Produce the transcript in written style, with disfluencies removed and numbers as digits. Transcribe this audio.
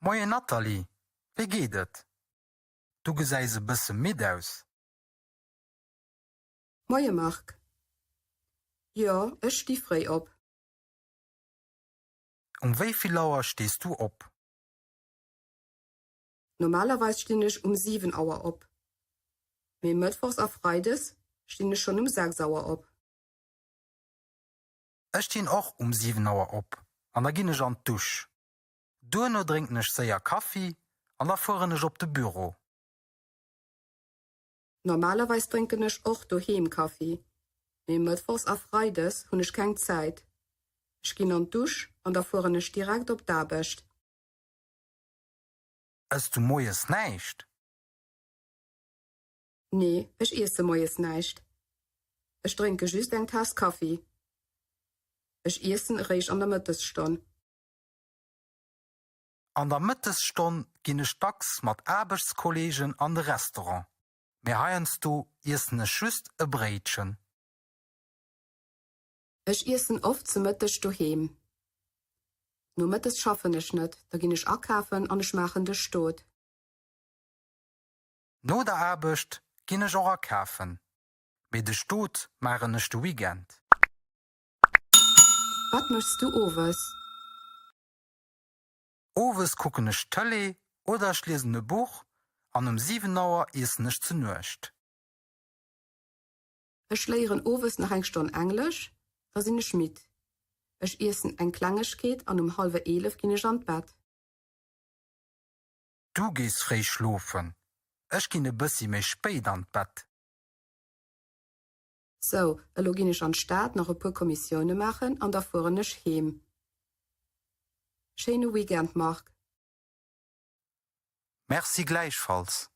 Moien Nathalie, wéi geet et? Du gesäis e bësse midd aus. Moie Marc. Jo, ech sti fréi op. Um wéi vill Auer stees du op? Normalerweis stinn ech um 7 Auer op, mee mëttwochs a freides stinn ech schonn um 6 Auer op. Ech stinn och um 7 Auer op an da ginn ech an d'Dusch. Duerno drénken ech séier Kaffi an da fueren ech op de Büro. Normalerweis drénken ech och doheem Kaffi, mee mëttwochs a freides hunn ech keng Zäit. Ech ginn an d'Dusch an da fueren ech direkt op d'Aarbecht. Ëss du moies näischt? Nee, ech iesse moies näischt. Ech drénke just eng Taass Kaffi. Ech iessen eréischt an der Mëttesstonn. An der Mëttesstonn ginn ech dacks mat Aarbechtskolleegen an de Restaurant, mee heiansdo iessen ech just e Bréitchen. Ech iessen oft ze Mëtteg doheem. Nomëttes schaffen ech net, da ginn ech akafen an ech maachen de Stot. No der Aarbecht ginn ech och akafen, mee de Stot maachen ech de Weekend. Wat méchs du owes? Owes kucken ech d'Tëlee oder ech liesen e Buch an um 7 Auer iessen ech zu Nuecht. Ech léieren owes nach eng Stonn Englesch, da sinn ech midd. Ech iessen eng Klengegkeet an um hallwer 11 ginn ech an d'Bett. Du gees fréi schlofen, ech ginn e bëssi méi spéit an d'Bett. Sou, elo ginn ech an d'Stad nach e puer Kommissioune maachen an da fueren ech heem. Schéine Weekend Marc. Merci gläichfalls.